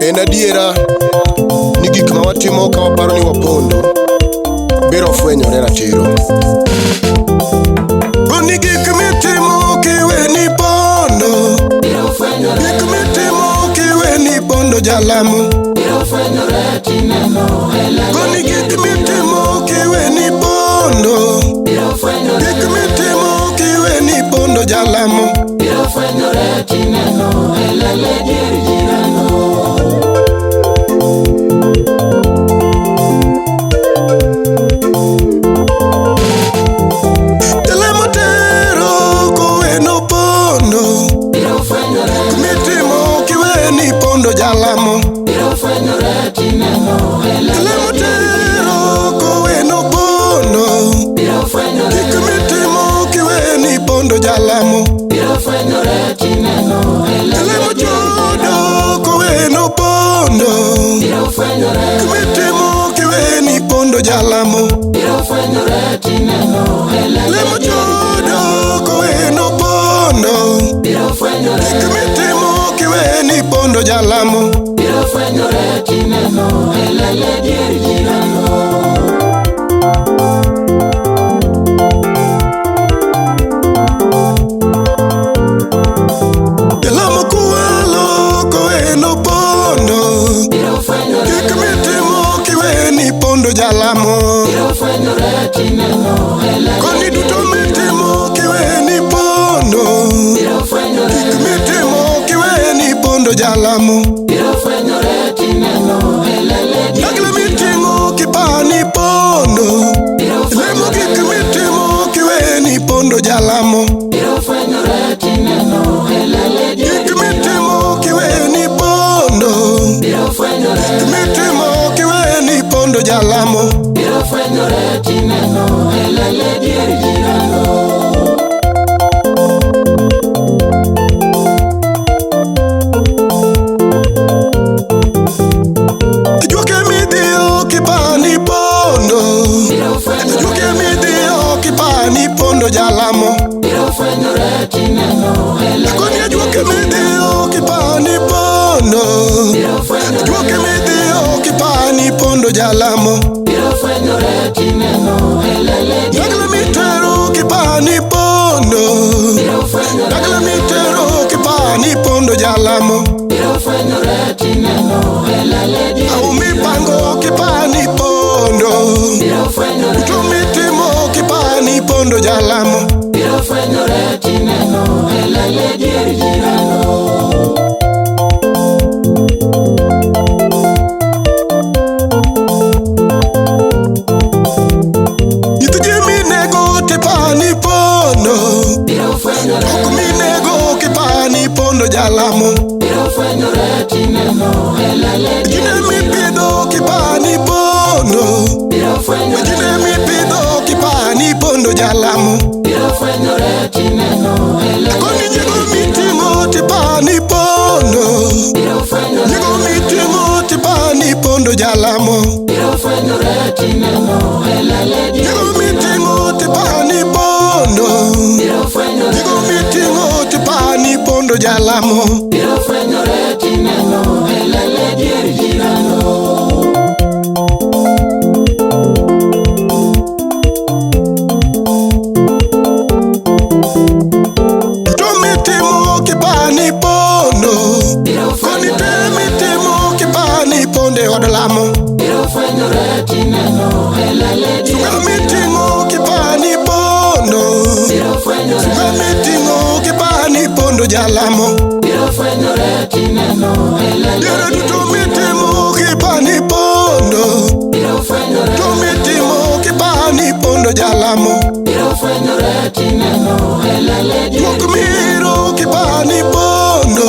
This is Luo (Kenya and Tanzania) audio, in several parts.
En adiera ni gik ma watimo ka waparo ni wapondo biro fwenyore ratiro. Koni gik mitimo kiwe ni pondo, gik mitimo kiwe ni pondo jalamo. Koni gik mitimo kiwe ni pondo, gik mitimo kiwe ni pondo jalamo. Jalamo tero kowe no pondo, gik mitimo kiwe ni pondo jalamo. Jalamo tero kowe no pondo, gik mitimo kiwe ni pondo jalamo. Jalamo chodo kowe no pondo, gik mitimo kiwe ni pondo jalamo. Lemo chodo kowe no pondo, gik mitimo kiwe ni pondo jalamo. Jalamo kuwalo kowe no pondo, gik mitimo kiwe ni pondo jalamo. Koni duto mitimo kiwe ni pondo, gik mitimo kiwe ni pondo jalamo. Nagla mitimo kipani pondo, lemo gik mitimo kiwe ni pondo jalamo. Gik mitimo kiwe ni pondo, gik mitimo kiwe ni pondo jalamo. Ajuoke midhiyo kipani pondo, ajuoke midhiyo kipani pondo jalamo. Koni ajuoke midhiyo kipani pondo, ajuoke midhiyo kipani pondo jalamo. Dagla mitero kipani pondo, dagla mitero kipani pondo jalamo. Au mipango kipani pondo, duto mitimo kipani pondo jalamo. Nyithi ji minego tipani pondo, ok minego kipani pondo jalamo. Jine mipidho kipani pondo, jine mipidho kipani pondo jalamo. Koni nyiego miting'o tipani pondo, nyiego miting'o tipani pondo jalamo. Nyiego miting'o tipani pondo, nyiego miting'o tipani pondo jalamo. Duto mitimo kipani pondo, koni te mitimo kipani pondo e od lamo. Sunga miting'o kipani pondo, sunga miting'o kipani pondo jalamo. Diere duto mitimo kipani pondo, duto mitimo kipani pondo jalamo. Juok miro kipani pondo,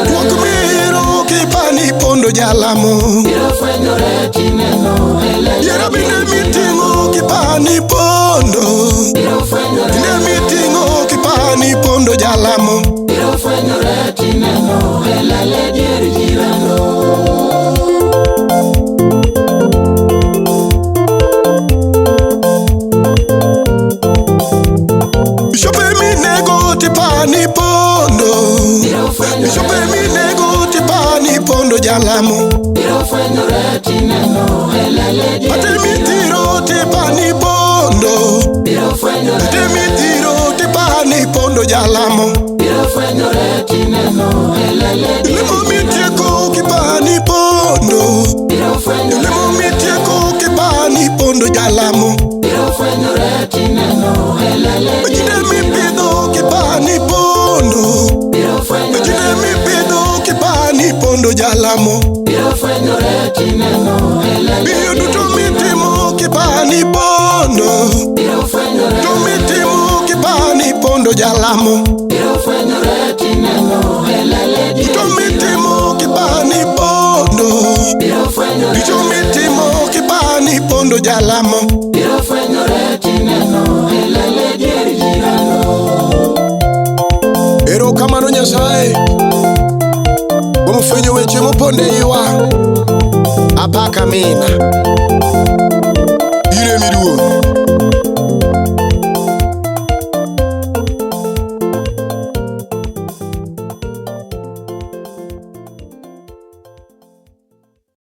juok miro kipani pondo jalamo. Diere bende miting'o kipani pondo, bende miting'o kipani pondo jalamo. Bishope minego tipani pondo, bishope minego tipani pondo. pondo jalamo. Ate mithiro tipani pondo. Ate mithiro tipani pondo jalamo. Lemo mitieko kipani pondo. Lemo mitieko kipani pondo jalamo. Ojinde mipidho kipani pondo. Ojinde mipidho kipani pondo jalamo. Biyo duto mitimo kipani pondo. To mitimo kipani pondo jalamo. Duto mitimo kipani pondo. Duto mitimo kipani pondo jalamo. Erokamano Nyasaye kuom fwenyo weche mopondo e iwa. Apaka mina.